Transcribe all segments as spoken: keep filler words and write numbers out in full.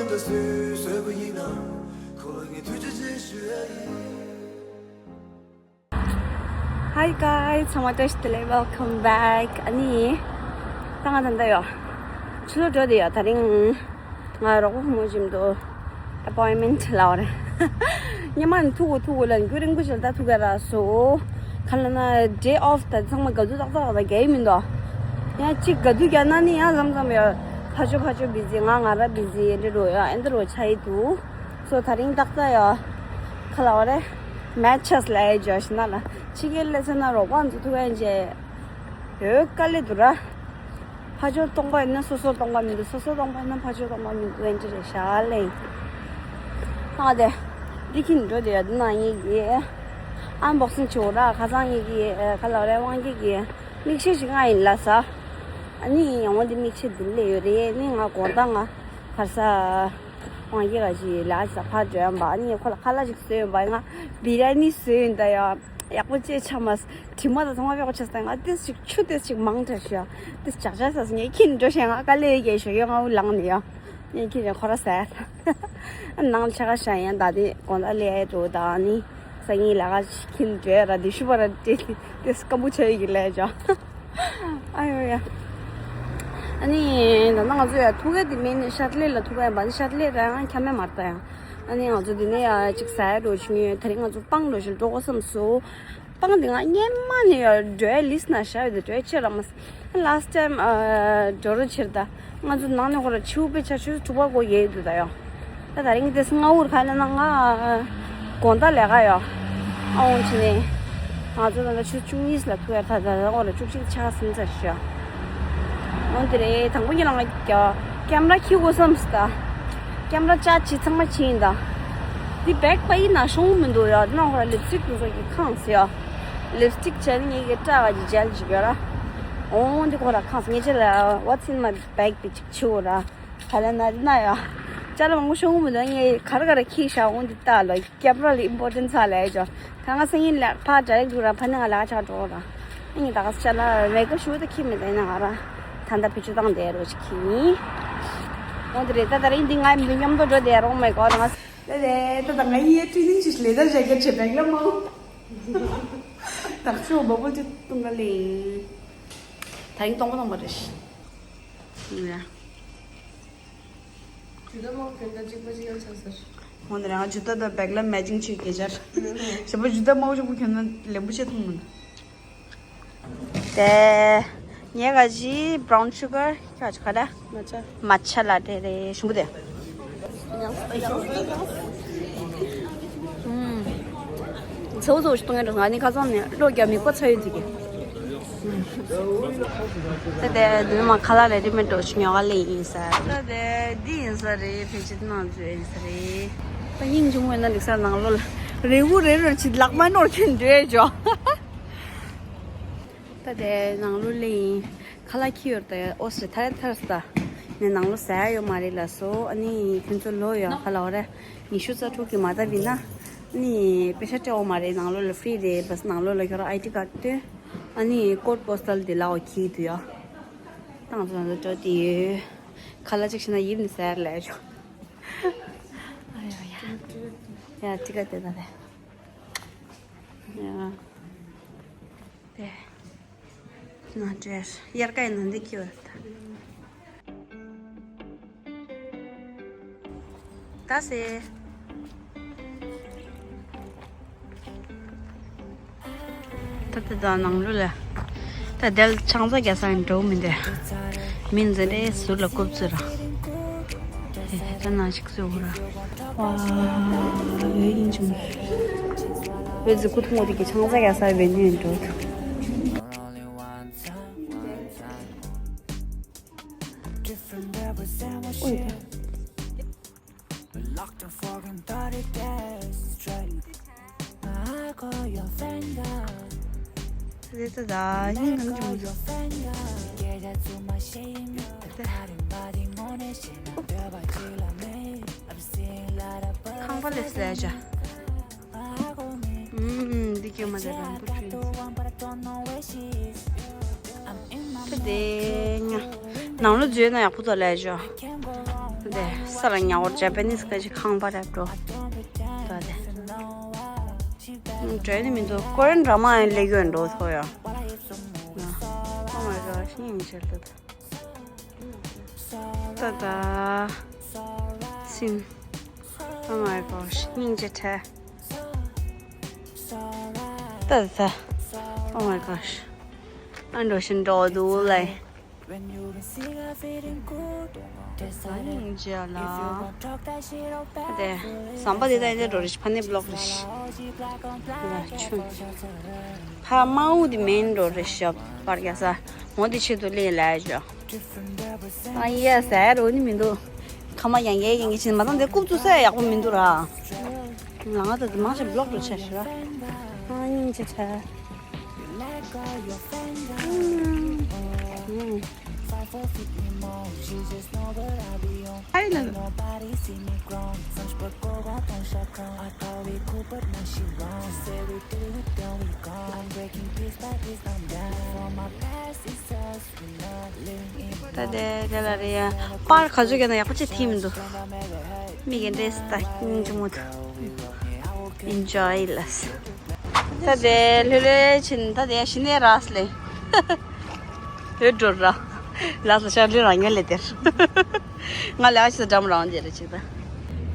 Hi guys, ཚང་མ་བཀྲ་ཤིས་བདེ་ལེགས། Welcome back. ཨ་ནི་ད་ང་ད་ལྟ་ཡོད། ཆུ་ལོག་འགྲོ་བསྡད་ཡོད། ད་རིང་ང་རོགས་པ་ཕོ་མོ་ཇིམ་དུ་appointment ལབ་པ་རེད། སྔོན་མ་ནས་ཐུག་དགོས་ཐུག་དགོས་ལབ་ནས་རྒྱུན་རིང་པོ་ཞིག་ལ་ད་ཐུག་ག་རག་སོང་། ག་ལབ་ན་day off ད་ཚང་མ་དགའ་སྡུག་ཏག་ཏག་ད་རྒྱག་གི་མི་འདུག་ཡང་གཅིག་དགའ་སྡུག་རྒྱག་ན་ནི་ཡང་མཚམས་མཚམས་ཡང་ཕར་ཕྱོགས་ཕར་ཕྱོགས་busy། ང་ང་རང་busy ཨེ་འདྲ་འགྲོ་ཡ་ཨེ་འདྲ་འགྲོ་ཆགས་ཀྱི་འདུག་སོ་ད་རིང་ཏག་ཏག་ཡ་ག་ལབ་པ་རེད། མེད་ཆགས་ལབ་ཡ་ཇོ་ཤི་ན་ལ་ཕྱི་རྒྱལ་སླེབས་ཚར་ན་རོགས་པ་ཚོ་ཐུག་ཡ་བྱས་ཡོད་དཀའ་ལས་འདུག་ར། ཕར་ཕྱོགས་སྟོང་པ་ཡིན་ན་སོ་སོ་སྟོང་པ་མི་འདུག་སོ་སོ་སྟོང་པ་ཡིན་ན་ཕར་ཕྱོགས་སྟོང་པ་མི་འདུག་ཨེ་འདྲ་རེད་ཤག་ལེ། ཨ་དེ་འདི་ཁྱིམ་འགྲོ་དེ་ཡ་འདི་ན་ངེད་ཀྱི་ཨན་བོག་སིང་བྱེད་འོ་ར། ཁ་སང་ངེད་ཀྱི་ག་ལབ་རེད། དབང་སྐྱིད་ཀྱི་མིག་ཤེལ་ཞིག་ང་ཡིན་ལ་ས། ཨ་ནི་ཡང་འོ་འདི་མིག་ཤེལ་འདི་སླེབས་ཡོད་རེད། ནི་ང་དགོང་དག་ང་གར་ས་དབང་སྐྱིད་ག་ཞིག་ལ་ས་ཕར་འགྲོ་ཡ་ཡིན་པ། ཨ་ནི་ཁོ་ལ་ཁ་ལག་ཞིག་བཟོས་ཡོད་པ། ང་བི་ར་ནི་བཟོས་ཡོད་ད་ཡ། ཡག་པོ་ཅེས་ཆ་མ་དྲི་མ་དང་ཚང་མ་ཡག་པོ་ཆགས་སོང་། ང་ཏིས་ཅིག་ཆུ་ཏིས་ཅིག་མང་དྲགས་ཤག་ཏིས་ཅག་ཅག་ས་སོང་། ངས་ཁྱིམ་འགྲོ་ཤག་ང་དཀའ་ལས་ཡོད་ཞོགས་ཡོད་ང་འུ་ལངས་ནས་ཡ། ངས་ཁྱིམ་རེ་ཁོ་ར་ཟས། ནང་ལ་ཆ་ག་ཤ་ཡན་ད་དེ་དགོང་དག་ལས་འགྲོ་ད་ནི་སང་ཉིན་ལ་ག་ཁྱིམ་འགྲོ་ཡ་ར་དེ་ཤུ་བ་ར་ཏེ་ཏིས་སྐམ་པོ་ཆགས་ཡོད་ཀྱི་ལས་ཅོ། ཨ་ཡོ་ཡ། ཨ་ནི་ད་ནང་ང་ཚོ་ཡ་ཐུག་ག་དེ་མིན་ནི་ཤར་ལེ་ལ་ཐུག་ག་ཡིན་པ། ནི་ཤར་ལེ་ར་ཡང་ཁྱམས་མེད་མ་རེད་ད་ཡ། ཨ་ནི་ང་ཚོ་འདི་ནས་ཡ་ཅིག་ཟ་ཡ་འགྲོ་བྱུང་ཡོད། དེ་རིང་ང་ཚོ་སྤང་འགྲོ་ཞིག་འགྲོ་དགོས་བསམ་སོང་། སྤང་འདི་ང་སྔན་མ་ནས་ཡ་འགྲོའི་ལིས་ན་བཞག་ཡོད། འདི་འགྲོའི་ཕྱིར་ར་མ་ཟད། last time ཨ་འགྲོ་རུ་ཕྱིར་ད་ང་ཚོ་ནང་ནས་ཁོ་ར་ཆུ་བོ་དཔེ་ཆ་ཆུ་དྲུག་པ་གོ་ཡས་འདུག་ད་ཡ། ད་ད་རིང་དེ་སྔ་འུར་ཁ་ལ་ན་ང་དགོང་དག་ལས་ཀ་ཡོད། ཨ་འོང་ཕྱིན་ནས་ང་ཚོ་ད་ལྟ་ཆུ་བཅུ་གཉིས་ལ་ཐུག་ཡ། ད་ད་ད་འོ་ལ་བཅུ་གཅིག་ཆགས་ཟིན་ཚར་ཤག་འོ་དེ་རེད། དང་པོ་ཉིད་ལ་ང་ཀེམ་ར་འཁྱེར་དགོས་བསམ་སོང་ད། ཀེམ་ར་ཅ་ཅི་ཚང་མ་ཕྱིན་ད། འདི་བེག་པ་ཡིན་ན་ཤོང་མི་འདུག་ཡ། ནང་ཁོ་ར་ལིབ་སི་ཊིག་དེ་ཚོ་གི་ཁང་སི་ཡ། ལིབ་སི་ཊིག་བྱས་ནས་ངེད་ཀྱི་སྐྲ་ག་ཅི་ཇེལ་ཅིག་ཡོད་ར། འོ་འདི་ཁོ་ར་ཁང་སི་ངེད་ཅི་ལ་what's in my bag དེ་ཅིག་ཕྱིའོ་ར། ཧ་ལས་ན་རི་ན་ཡ། ཅ་ལ་མང་པོ་ཤོང་གི་མི་འདུག་ངས་ག་རེ་ག་རེ་ཁྱེར་ཤག་འོ་འདི་ལྟ་ལོ། ཀེམ་ར་ལ་ཨིམ་པོར་ཊན་ཊི་ས་ལས་ཅོ། ད་ང་སང་ཉིན་ལ་ཕར་ཌའི་རེག་ཊི་འགྲོ་ར། ཕ་ནི་ང་ལ་ཆགས་འགྲོ་ར། ཨ་ནི་ད་ག་ས་ཅ་ལ་མེ་ཀབ་ཞུ་ད་ཁྱེར་མེད་ད། ཡིན་ན་ང་ར་ད་ལྟ་བེད་སྤྱོད་བཏང་བསྡད་རོ་ཅིག་ཁྱེར་ཡིན། འོ་དེ་རེད། ད་ད་རིང་འདི་ང་མི་མཉམ་དུ་འགྲོ་བསྡད་རོགས་མེད་གོ། ད་ང་ད་དེ་ད་ད་ང་ཡི་ཊི་རེ་ནིང་ཅིག་ལས་ད་བྱེད་ག་བྱེད་པའི་ལ་མ། ད་ཤོ་བ་བུལ་ཅིག་བཏུང་ག་ལེན། ད་རིང་སྟོང་པ་སྟོང་པ་རེད། ཡ། ཇུ་ཏ་མང་གོན་ད་གཅིག་པ་གཅིག་ཡང་ཆགས་ཟེར། འོ་ན་རང་ཇུ་ཏ་དང་བེག་ལ་མེ་ཅིང་བྱེད་དགོས་ཤག་ཞེ་པོ་ཇུ་ཏ་མང་པོ་ཞིག་པོ་གྱོན་ན་ལེན་པོ་ཆེ་མཐོང་མི་འདུག་དེ་ངས་ག་ཅི་brown sugar ཁྱོད་ཀྱི་ག་རེ། མ་ཆ། མ་ཆ་ལ་དེ་རེད། ཞིམ་པོ་དེ། ཚ་བོ་ཚ་བོ་ཞིག་གཏོང་ཡ་འགྲོ། ང་ནི་ཁ་སང་ནས་གློ་རྒྱག་མིད་པ་ཚ་ཡོད་དུས་ཀྱི། ད་དེ་འདི་མ་ཁ་ལག་རེ་ཌི་མེཌ་འགྲོ་ཆུ་ཉོ་ག་ལེན་ཡིན་ས། ད་དེ་འདི་ཡིན་ས་རེད། ཕལ་ཆེར་ནང་ཚོད་ཡིན་ས་རེད། ད་སྙིང་རྗེ་མོ་ཡིན་ན་ལིག་སར་ནང་ལོགས་ལ་རེ་བོ་རེ་རེ་ཅིག་ལག་མ་ནོར་མཁན་འདྲ་ཅོ། ད་དེ་ནང་ལོགས་ལེན་ཡིན། ཁ་ལག་ཁྱི་ཡོར་ད་ཨོ་སི་ཐར་ཐར་ས་ད། ནས་ནང་ལོགས་ཟ་ཡ་ཡོད་མ་རེད་ལ་སོ། ཨ་ནི་ཁྱོད་ཚོ་ལོ་ཡོད་ཁ་ལག་འོ་རེད། ཉི་ཤུ་རྩ་དྲུག་གི་མ་ད་བི་ན། ཨ་ནི་པེ་ཤ་སྤྲད་འོ་མ་རེད། ནང་ལོགས་ལ་ཧྥི་རི་རེད། བས་ནང་ལོགས་ལ་ཁྱོད་རང་ཨའི་ཌི་ཀར་སྟོན། ཨ་ནི་ཀོཌ་པོ་སི་ཊལ་དེ་ལའོ་ཁྱི་དུ་ཡོད། ཏང་ཙང་ལ་འགྲོ་དེ་ཡོད། ཁ་ལག་ཅིག་ཤི་ན་ཡིབ་ནི་ཟེར་ལས་ཆོག་ཨ་ཡོ་ཡ། ཡ་ཏི་ཀ་དེ་ད་རེད། ཡ། དེ། ན་འདྲེར་དབྱར་ཁ་ཡིན་ན་འདི་ཁྱི་བ་ད། ད་སེ། ད་ད་ད་ནང་ལོགས་ལ། ད་དལ་ཆང་ས་རྒྱ་ས་ཡང་འགྲོ་མི་འདུག་མི་འཛིན་རེ་ཟུར་ལ་རྐུབ་ཚུར་ར། ད་ནང་ཞིག་བཟོས་འོ་ར། ཝ། འོད་ཡིན་ཅུང་། འོད་ཟེར་ཀུ་ཐུང་འོ་དེ་གི་ཆང་ས་རྒྱ་ས་བེད་ནུས་འགྲོ་ཐུབ། ཨོ་ཡ། རེད་ད་ད་ཡིན་ནམ་ཅུང་། ཁང་པ་ལས་ཟེར་བྱ། ཨུམ། འདི་སྐྱེས་མ་རེད་རང་པོ་ཆུ་ཡིན། ད་དེ་ང་ནང་ལོ་བརྗོད་ན་ཡག་པོ་ཚོ་ལས་བྱ། དེ་ས་ལ་ཉ་འོར་ཇ་པ་ནིས་ཀ་ཅིག་ཁང་པ་རེད་འགྲོ། ད་དེ་འགྲོ་ནི་མི་འདུག་ཀོ་རན་ཌ་ར་མ་ཡང་ལེགས་ཡོད་འགྲོ་ཐོ་ཡ། Oh my gosh, སྙིང་རྗེ་ལ་ད། ད་ད། སིན། Oh my gosh, སྙིང་རྗེ་ཁྲལ། ད་ད། Oh my gosh. ཨ་འགྲོ་བཞིན་འགྲོ་འདུག་ལེ། སྙིང་རྗེ་ལ། དེ། ཟམ་པ་དེ་ད་ཡིན་འགྲོ་རེ་ཕ་ནས་བློག་རེ། ཕ་མའུ་དེ་མེན་འགྲོ་རེ་ཞབས་པར་རྒྱ་ས། ངོ་དེ་ཆེད་དུ་ལས་ལས་ཞོ། ཨ་ཡེ་ཟེར་འོ་ནི་མི་འདུག་ཁ་མ་ཡང་ཡེ་ཡིན་གྱི་ཕྱིན་མ་ཚང་དེ་རྐུབ་བཙུགས་ས་ཡག་པོ་མི་འདུག་ར། ང་ང་ད་དེ་མང་ཞིག་བློག་རེ་ཆ་ཞོ། ཨ་སྙིང་རྗེ་ཁྲལ། ཨ་ཡེ་ལ། ད་དེ་དེ་ལ་རེད་ཡ། པར་ག་ཚོད་ཀྱང་ན་ཡག་པོ་ཅིག་ཐིམ་འདུག་མི་གི་འདྲེས་ད་སྙིང་རྗེ་མོ་འདུག Enjoy ལ། ད་དེ་ལྷོད་ལྷོད་ཕྱིན་ད་དེ་ཡ་གཞི་ནས་རགས་ལེ། ལྷོད་འགྲོ་ར། ལགས་ལ་ཤར་ལྷོད་རང་ཉལ་ལེ་དེར། ང་ལས་ཀ་ཆེ་ས་འགྲམ་རང་རྒྱལ་རེ་ཆེ་ད།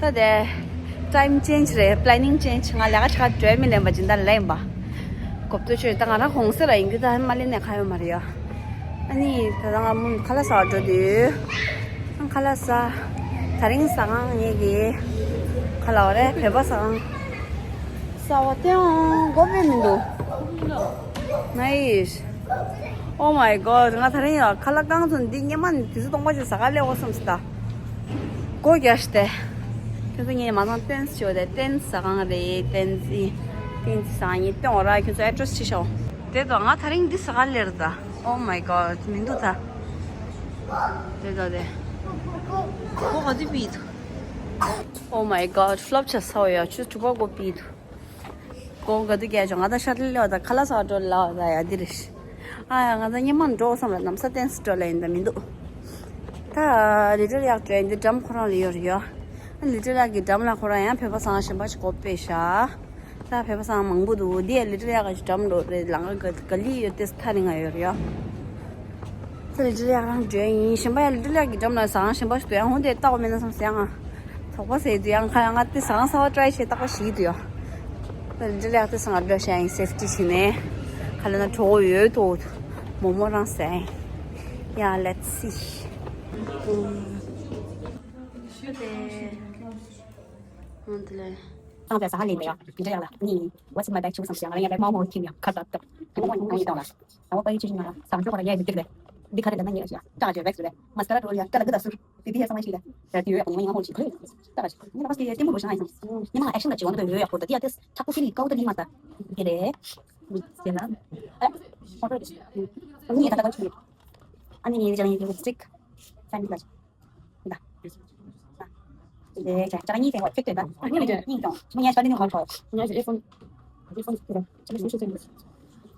ད་དེ། time change རེད། planning change ང་ལས་ཀ་ཆེ་ཁ་འགྲོ་མི་ལེན་པ་སྦྱིན་བདག་ལེན་པ། གོ་བསྡུར་བྱོས་ད་ང་རང་གོང་གསལ་ལ་ཡིན་རྒྱུ་ད་མ་ལེན་ནས་ཁ་ཡོད་མ་རེད་ཡ། ཨ་ནི་ད་ལྟ་ང་མུ་ཁ་ལག་ཟ་བར་འགྲོ་དུས། ཨང་ཁ་ལག་ཟ། ད་རིང་ཟ་ཁང་ངེད་ཀྱི་ཁ་ལག་རེད་བོད་པ་ཟ་ཁང་། ཟ་བ་སྟེང་འོང་དགོས་པས་མི་འདུག Nice. Oh my god. ང་ད་རིང་ཡང་ཁ་ལག་རྐང་ཚོ་འདི་སྙེ་མ་ནི་དུས་ཚོད་སྟོང་པ་ཞིག་ཟ་ག་སླེབས་འོ་བསམ་སི་ད། སྒོ་རྒྱག་ཤི་ཏེ། ཁྱོད་ཚོ་ངས་མ་ཚང་ཏན་སི་ཞོ་དེ་ཏན་སི་ཟ་ཁང་རེད་ཏན་སི། ཏན་སི་ཟ་ཁང་ཡིན་སྟོན་འོ་ར་ཁྱོད་ཚོ་ཨེ་ཌི་རེ་སི་ཅི་ཤོག་དེ་དང་ང་ད་རིང་འདི་ཟ་ག་སླེབས་ད། Oh my god. མི་འདུག་ད། དེ་དང་དེ། སྒོ་ག་དུས་པིས་འདུག Oh my god. ཕློབ་ཆ་ས་འོ་ཡ་ཁྱོད་ཚོ་གྲུ་པ་སྒོ་པིས་འདུག་གོང་ག་དུས་སྐད་ཆ་ང་ད་ཤར་ལི་ལེ་བ་ད་ཁ་ལག་ཟ་བ་འགྲོ་ལ་བ་ད་ཡ་འདི་རེད། ཨ་ཡ་ང་ད་སྙེ་མ་འགྲོ་བསམ་ལ་ནམ་ས་ཏན་སི་འགྲོ་ལ་ཡིན་ད་མི་འདུག་ད་ལི་ཏལ་ཡག་འགྲོ་ཡིན་འདི་འགྲམ་ཁོ་རང་ལ་ཡོད་རེད་ཡ། ཨ་ལི་ཏལ་ཡག་གི་འགྲམ་ལ་ཁོ་རང་ཡང་བོད་པ་ཚང་ཞིམ་པ་ཞིག་གོ་དཔེ་ཤ། ད་བོད་པ་ཚང་མང་པོ་འདུག་འདི་ཡ་ལི་ཏལ་ཡག་གི་འགྲམ་འགྲོ་རེད་ལང་ག་ག་ལི་ཡོད་ཏེ་ཐ་རི་ང་ཡོད་རེད་ཡ། ད་ལི་ཏལ་ཡག་རང་འགྲོ་ཡིན་ཞིམ་པ་ཡ་ལི་ཏལ་ཡག་གི་འགྲམ་ལ་ཟ་ཁང་ཞིམ་པ་ཞིག་འདུག་ཡང་ཧོན་དེ་ལྟ་བ་མེད་ན་བསམ་སེ་ཡང་ང་དོགས་པ་ཟེར་དུས་ཡང་ཁ་ཡང་ང་དེ་ཟ་ཁང་གསར་པ་ཊ་རའི་བྱས་རྟག་པ་ཞིག་འདུག་ཡ། ད་ལི་ཏལ་ཡག་དེ་ཟ་ཁང་འགྲོ་ཤ་ཡིན་སེབ་ཊི་བྱས་ནས་ཁ་ལ་ན་གྲོགས་ཡོད་དོ་མོ་མོ་རང་ཟ་ཡིན། Yeah, let's see. ཧོན་དེ་ལས། ང་ཚོའི་ཟ་ཁང་ལས་མེད་ཡ། དེ་འདྲ་ཡ་ལ་ནི། What's in my bag? ཆུ་བཟང་ཞིག་ང་རང་ཡ་bag མང་མང་ཁྱིམ་ཡ་ཁ་བཏབ་བཏབ། ཁྱིམ་མང་མང་ཡིན་དང་ལ། ཨ་བ་པ་ཡི་ཆུ་ཞིག་ང་རང་ཟ་ཁང་ཁྲོད་ཁ་ལ་ཡ་ཡི་འདིར་ལས། འདི་ཁ་རེ་ལ་ན་ངས་ཡ་ཀྲ་ཅེ་རེག་རེ། མ་སི་ཀ་ར་ཏོ་ཡ་ཀྲ་ལ་གི་ད་སུར། དེ་དེ་ཡ་ས་མ་ཞིག་ལ། ཡ་དེ་ཡོད་ཡ་པོ་ཉི་མ་ཡང་ཧོ་ཞིག་ཁ་ལ་ཡ་ཀྲ་ཅེ། ངས་ལ་བ་སི་ཡ་ལྟད་མོ་རོ་ཞིག་ང་ཡིན་སོང་། ཉི་མ་ལ་ཨེག་ཤན་ལ་ཅི་ཡོང་དུ་ཡོད་ཡ་ཁོ་ད་དེ་ཡ་དེ་ཐག་པོ་ཁི་ལི་ཀའུ་ཏ་ལི་མ་ད། དེ་རེད། དེ་ན། ཨ། ཧོ་ཏོ་རེ། ཨ་ནི་ཡ་ད་ད་ག་ཆུ། ཨ་ནི་ཡ་ཅང་ཡ་ལིབ་སི་ཊིག་སན་གི་ལ་ཅི། ད། ལས་ཅག་ཅག་གཉིས་ཟེར་བ་ཁྱེད་ལྟོས་ད། གཉིས་ལྟོས། གཉིས་ཀྱང་ཆུ་མོ་ཉལ་ཆ་ལི་ནི་ཧོ་ཁོ། ཉལ་ཆ་ཨེ་ཕོན། ཨེ་ཕོན་ཟེར་ཆུ་མོ་ཤུ་ཟེར།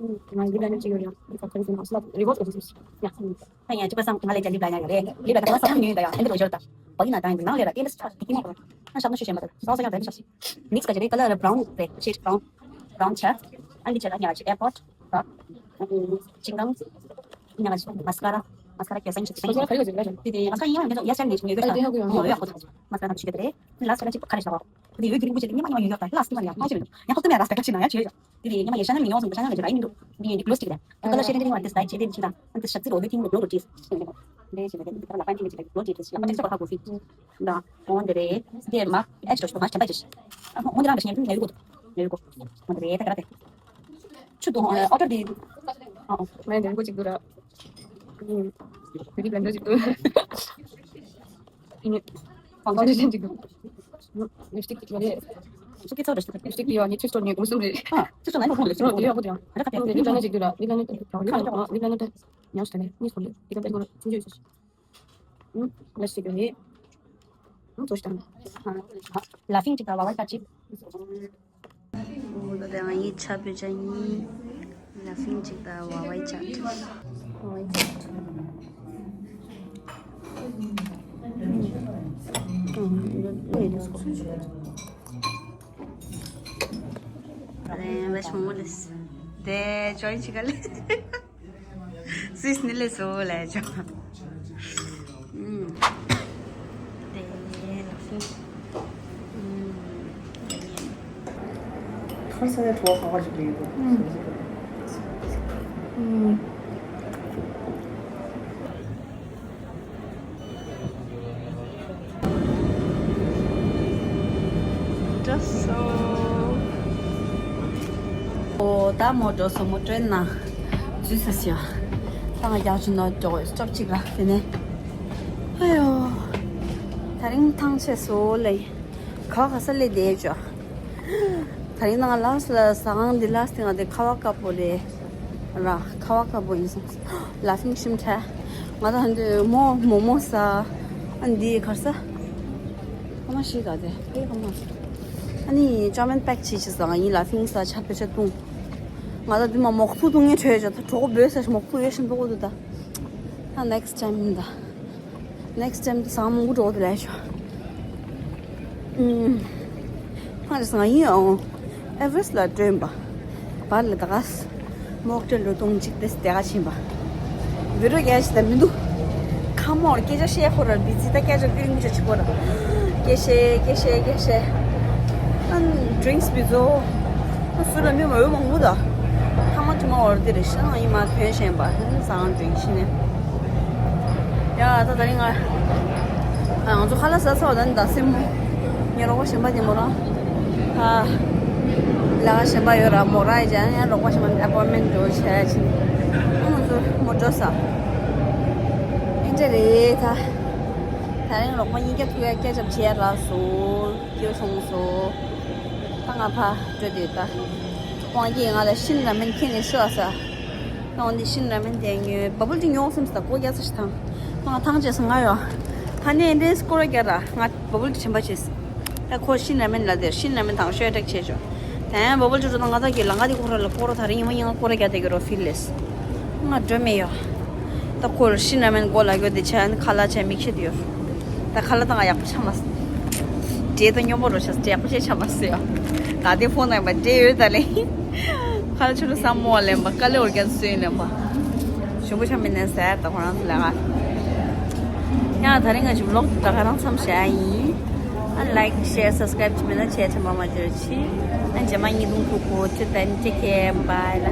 ང་ཡིབ་ལ་ནི་ཅི་ཡོད་ཡང་ཨེ་ཕོན་ཁ་ལི་ཟེར་ན་སླབ་རི་ཝོ་ཊི་གོ་ཟེར། ཡ། ད་ཡང་ཅི་པ་སང་ང་ལས་ཅ་ལིབ་ལ་ཡང་ཡོད་རེད། ལིབ་ལ་ད་ང་སང་ཉོས་ཡོད་ད་ཡང་ཨེ་འདི་རོ་ཞོར་ད། བ་ཡིན་ན་ད་ཡང་ནང་ལས་ར་ཏེ་ལི་སི་ཏིག་ཏིག་མོ་ར། ང་ཤག་ན་ཤུ་ཤེ་མ་ད། སོ་སོ་ཡང་ད་ཡང་ཤག་ཤི། མིག་སི་ག་ཅི་རེད་ཀ་ལར་བྷ་རའུན་རེད་ཤེ་ཌི་བྷ་རའུན། བྷ་རའུན་ཆ། ཨ་འདི་ཆ་ལ་ཉ་ལ་ཅི་ཨེར་པོ་ཌི། ཅིང་ཀང་། ཉ་ལ་ཅི་མ་སི་ཀ་ར། མ་སི་ཀ་ར་གྱ་སན་ཅི་ཅི་ཡ་མ་སི་ཀ་ར་ཡོད་ཟེར་ཡ་ཅི་ཡ་ཡ་ཅི་ཡ་ཡོད་ད། ཡོད་ཡ་ཁོ་ད་མ་སི་ཀ་ར་ཅི་ག་དེ་ལ་སི་ཀ་ར་ཅི་ཁ་རེ་ཤ་བ། དེ་ཡོད་གི་རིང་པོ་ཅི་ཉི་མ་ཉི་མ་ཡོད་ཡོད་ད་ལ་སི་མ་ཡ་མ་ཅི་ཡ་ཁོ་ད་མ་ར་སི་ཀ་ཅི་ན་ཡ་ཅི་ཡ། དེ་ཡ་ཉི་མ་ཡ་ཤ་ན་མི་ཡོང་སོང་ད་ཤ་ན་ལ་ཅི་ར་ཡིན་འདུག་དེ་ཡ་ནི་ཀློ་སི་ཅི་ག་དེ་ཀ་ལ་ཤེ་རེ་རེ་ནི་བ་དེ་སི་ད་ཅི་དེ་ཅི་ད་ཨ་ད་ཤ་ཙི་རོ་དེ་ཐིང་ལོ་ཏི་ས། དེ་ཅི་ད་དེ་ད་ལ་པན་ཅི་ཅི་ད་ལོ་ཏི་ས་ཡ་པ་ཅི་ཅི་ཁ་ཁོ་ཕི། ད་འོན་ཏེ་རེད། དེ་མ་ཨེ་ཅོ་ཅོ་མ་ཆམ་པ་ཅི། འོན་ཏེ་རང་གི་ཤེས་ཡོན་ཉེ་གོ། ཉེ་གོ། འོན་ཏེ་རེད་ད་ག་ར་དེ། ཆུ་དུ་ཨོ་ཏོ་དེ། ཨོ། མ་ཡང་འགོ་ཅིག་འདུག་ར། ཨུམ། བི་ལན་ཌར་ཅིག་འདུག་ཨིན། ཕའུན་ཌེ་ཤན་ཅིག་འདུག་ལིབ་སི་ཊིག་ཅིག་ཡོད་རེད། ལིབ་སི་ཊིག་ཡོད་ནི་ཆུ་སྟོར་ནས་འགོ་གསུམ་རེད། ཨ། ཆུ་སྟོར་ནས་འགོ་གསུམ་རེད། ཨོ་དེ་ཡག་པོ་དེ་ཡང་། ཨ་ད་ག་དེ་ལིབ་ལན་ཌར་ཅིག་འདུག་ར། ལིབ་ལན་ཌར་ཅིག་འདུག་ར། ལིབ་ལན་ཌར་ཉོས་ཏེ་ནས་གཉིས་ཁོ་ལེ། དེ་ག་དེ་གོ་ཆུང་ཆུང་ཞིག་ཨུམ། ལ་ཤི་གི་རེད། ཨུམ། ཚོ་ཤི་དང་། ལ་ཕིང་ཅིག་དང་ཝ་ཝའི་ཀ་ཅིག་ཨོ་ད་དེ་ང་ཡི་ཆ་བོད་ཅག་ཡིན། ལ་ཕིང་ཅིག་དང་ཝ་ཝའི་ཅག་ཝ་ཝའི་ཅག་དེ་ཅོ་ཡིན་ཅི་ག་ལེ། སུས་ནི་ལེ་སོ་ལེ་ཅོ། ཨུམ། དེ་ལགས་སོ། ཨུམ། ཁར་ས་ནས་བྲོ་བ་ཁ་ཁ་ཅིག་ཡོད་པ། ཨུམ། ཨུམ། འགྲོ་སོང་། ཨོ་ད་མོ་འགྲོ་སོང་། མོ་ཊའི་ནང་འཛུལ་ས་ཞིག་ད་ང་རྒྱག་ཆུ་ནོར་འགྲོ་སྐྱོབ་ཅིག་ལ་དེ་ནས། ཨ་ཡོ། ད་རིང་ཐང་ཆད་སོང་ལེ། ཁ་བ་ག་ས་ལེ་བསྡད་ཅོ། ད་རིང་ང་ལ་སི་ལ་ཟ་ཁང་འདི་ལ་སི་ང་དེ་ཁ་བ་དཀར་པོ་རེད། ར་ཁ་བ་དཀར་པོ་ཡིན་སོང་། ལ་ཕིང་ཤིམ་ཁྲ། ང་ད་འདི་མོ་མོ་མོ་ཟ། ཨ་འདི་གར་ས། ཁ་མ་ཤི་ག་དེ་ཕེ་ཁ་མ། ཨ་ནི་ཅོ་མན་པེག་ཅི་ཅི་ཟ་ང་ཡིན་ལ་ཕིང་ཟ་ཆ་པེ་ཆ་བཏུང་། ང་ད་འདི་མ་མོག་ཐུ་བཏུང་ངེ་ཁྲོས་ཅོ། ད་གྲོགས་པོས་ས་མོག་ཐུ་ཡོད་ཤིན་པོ་གོ་འདུག་ད། ད་ནེགསི་ཊའིམ་ད། ནེགསི་ཊའིམ་དུ་ཟ་ཁང་མང་པོ་འགྲོ་དུ་ལས་ཤོག་ཨུམ། ཕ་རི་སང་ཡིན་ཨོ། ཨེ་ཝེ་རེ་སི་ལ་བྲོས་པ། བར་ལ་ད་ག་ས། མོག་ཊེལ་རུ་སྟོང་གཅིག་དེ་སྟེ་ག་ཕྱིན་པ། བི་རོ་རྒྱ་ཞིག་ད་མི་འདུག་ཁ་མོར་སྐད་ཆ་བཤད་ཁོ་ར་བི་ཙི་ད་སྐད་ཆ་ཀིར་མི་ཆ་ཆི་ཁོ་ར། སྐད་བཤད་སྐད་བཤད་སྐད་བཤད། ཨན་ཌི་རིང་སི་བི་ཛོ། སུ་ལ་མི་མ་འོས་མང་པོ་ད། ཐ་མ་དྲི་མ་འོར་དེ་རེ་ཤི་ན་ཡིན་མ་ཐོན་ཤེས་པ་ཧན་ས་ཨང་ཌི་རིང་ཤི་ནས། ཡ་ད་ད་རིང་ང་། ང་ཚོ་ཁ་ལག་ཟ་ཚར་བ་ད་ནི་ད་སེམས་མོ། ངའི་རོགས་པ་གཞན་པ་དེ་མོ་རང་། ད། ལས་ཀ་གཞན་པ་ཡོད་ར་མོ་ར་ཡི་ཅང་ཡང་རོགས་པ་གཞན་པ་ཨེ་པོན་མེན་འགྲོ་བྱས་ཕྱིན། ང་ཚོ་མོ་འགྲོ་ས། ཨིན་ཏྲ་རེད་ད། ད་རིང་རོགས་པ་གཉིས་ཀ་ཐུག་ཡ་སྐད་ཆ་བྱས་ར་སོང་། སྐྱོ་སོང་སོ། ད་ང་ཕ་འགྲོ་དེ་ད། དབང་སྐྱིད་ང་ལ་ཤིན་ར་མེན་ཁྱེར་ནས་ཤོག་ཟེར། ད་འོན་ཏེ་ཤིན་ར་མེན་དེ་ཉོས། བ་བུལ་ཊི་ཉོ་སེམས་ད་སྒོ་རྒྱག་ས་ཞིག་དང་། ད་ང་ཐང་ཆད་སོང་ང་ཡོ། ད་ནས་འདྲེས་སྐོར་རྒྱག་ར་ང་བ་བུལ་ཊི་དྲན་པ་བྱས། ད་ཁོ་ཤིན་ར་མེན་ལ་དེར་ཤིན་ར་མེན་དང་ཤོས་ཊེག་བྱས་ཆོག་དེ་ཡང་བ་བུལ་ཊི་འགྲོ་དང་ང་ད་གི་ལང་ཀ་དེ་སྐོར་ལ་སྐོར་ད་རིང་ཉི་མ་ཉིན་ང་སྐོར་རྒྱག་དེ་གི་རོ་ཕིལ་ལེས། ང་འགྲོ་མེད་ཡོ། ད་ཁོ་ཤིན་ར་མེན་སྒོ་ལ་གྱོ་དེ་ཆ་ཁ་ལག་ཆ་མིག་ཤེས་དེ་ཡོ། ད་ཁ་ལག་དང་ཡག་པོ་ཆ་མ་སོང་། འབྲས་དང་སྨྱོ་པོ་རོ་ཆ་སོང་། ཡག་པོ་ཆ་ཆ་མ་སོང་ཡ། ད་དེ་ཕོ་ནང་པ་འབྲས་ཡོད་ད་ལེ། ཁ་ལག་ཆུ་ལུ་སམ་མོ་ལེན་པ་དཀའ་ལས་འོར་རྒྱ་སོན་ལེན་པ། ཞུམ་པོ་ཆ་མི་ནན་ཟེར་ད་ཁོ་རང་ལ་ག་ཡང་ད་རིང་ང་ཞུམ་ལོག་ད་ག་རང་མཚམས་བཞག་ཡིན། ཨ་ལའིཀ་ཤེར་སབ་སི་ཀ་རེབ་བྱེད་མེད་ན་བྱས་ཆ་མ་མ་འབྱོར་ཆི། ཨ་རྗེས་མ་ཉིས་སྟོང་དྲུག་གོ་ཆུ་ཏན་ཅི་ཁེ་བྷའི་ལ།